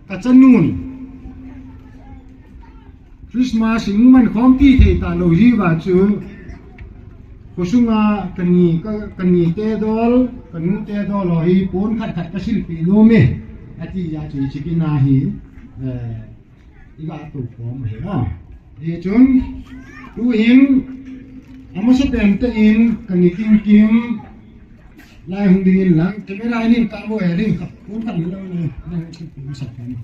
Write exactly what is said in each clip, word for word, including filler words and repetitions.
Ka chanun Christmas in man khompi thei talou jiuva chu, khosunga kani, ka, kani te dol, kanu te dol ho hi pon khat khat kasilpeh nom e, ati jeh a chu hiche kin a hi, eh, iga tou khom ahi na. Hichun, tuhin, amasapen tah in, kani Kimkim, lai hung ding in lang, camera in kamo e, ring khat, pon khat ni lou ni, amasapen.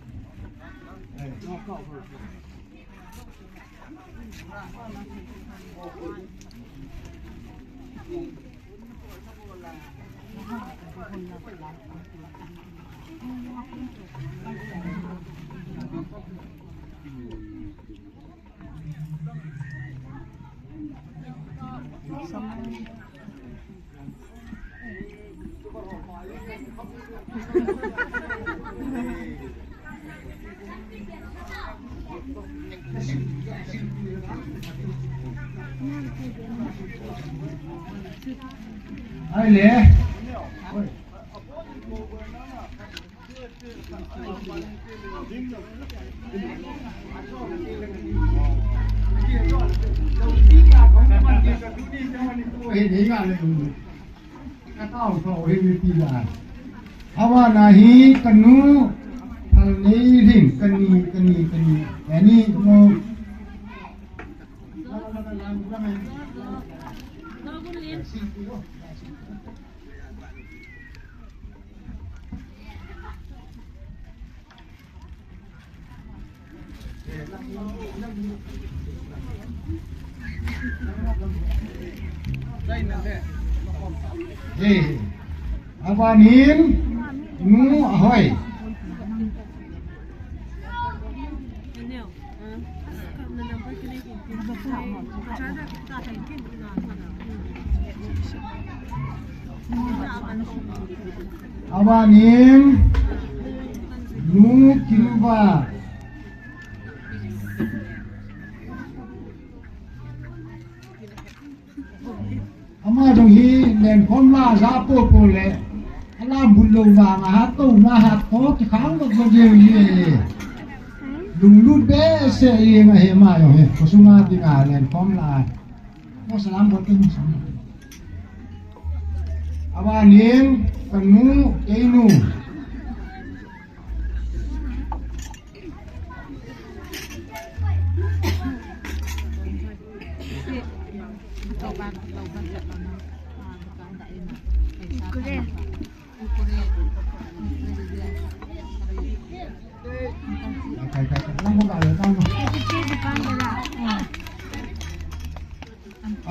Ai le. Ka tao tho hi mi ti la. Awa na hi kanu thal nei ring kani, kani, kani. Ani mo. Hey, abanin nu ahoi. Abanin nu Kimba. Ama jong hi lenkhom la ja popo le, alam but lou vang a hat tou na hat ko kikhang lou jong jeng hi. Lunglut behseh jeng ahi ama jong hi, khosunga dinga lenkhom la. Ko salam bol ke. Abanin kanu, keinu.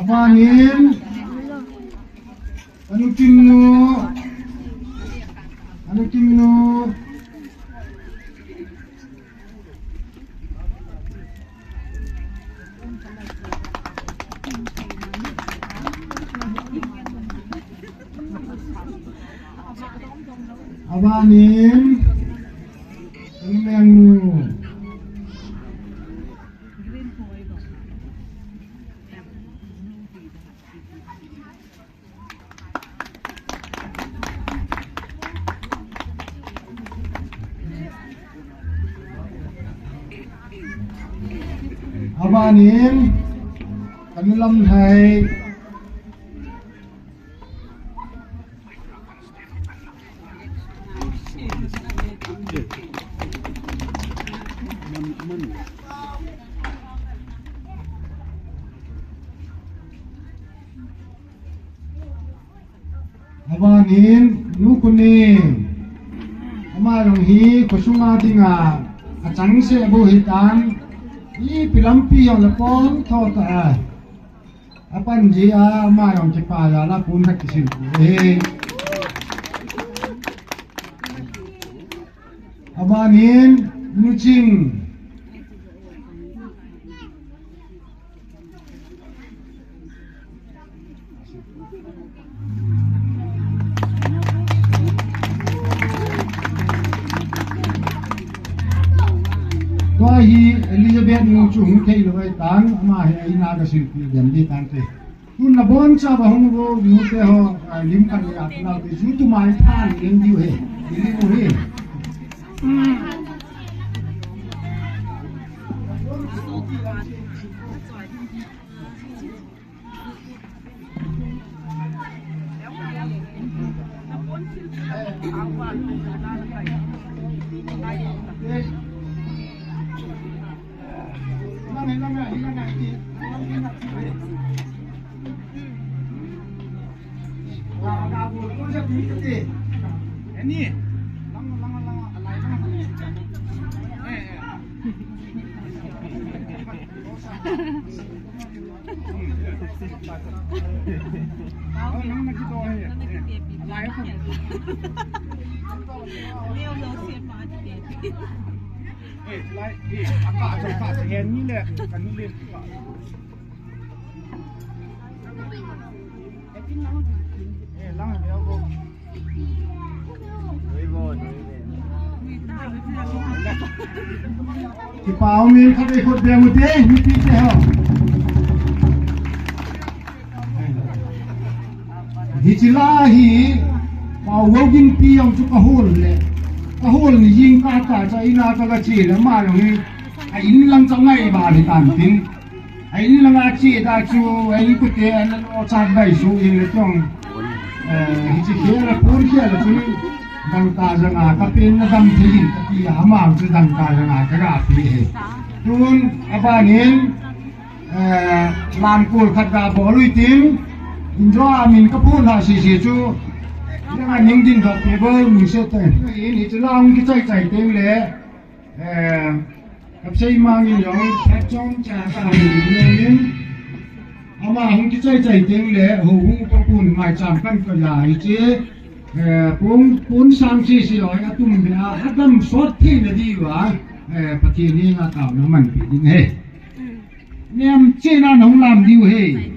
Abanin, anu Kimnu, anu Kimnu. Abanin, anu Mengnu. Abanin, kanu Lamhai. Abanin, nu Kuning. Ama jong hi khosunga dinga achangseh bou hitan. Ipi lampi jong le pon tho ta a. Apan jeh a ama jong kipa jal a pon khat kisil e. Abanin, nu Ching. Tua hi Elizabeth nu chu hung thei lou ahitan, ama hi a ina kasilpeh den ding tante. Tun nabonchauva hung uvo, nu te ho, a, lim khat le a, nau te chu tu mai than lim diu ahi. Lim u ahi. Kipa umin, khatvei khut beng ute, mipite ho. Hiche la hi, Pau Gogin pi jong chu kahol le. Kahol ni jing kah a chu ina kaga che le, ama jong hi, a in lang chu ngai ba ni tan tin. A in langa che ta chu, a inkote ana lo chat bai su in le tong. Eh, hiche khel a pon khel a chun dangka janga kapen na dam thei in kati a, ama chu dangka janga kaga pe e. Tun, abanin, eh, lamkol khat ga bol u hitin, injo a min kaphon ha sese chu, janga ning din dok pe bol, min se te. In hiche la hung kichai chai teng le, Eh, Kapsei Mang in jong, phat chomcha kahin nei in, ama hung kichai chai teng le, houbung upa pun maicham kan koi a hiche, eh, pon, pon sang sese loi atum be a, adam sot theina diuva, eh, Pathen henga taona manpi ding ahi. Niam chena nahung lam diu ahi.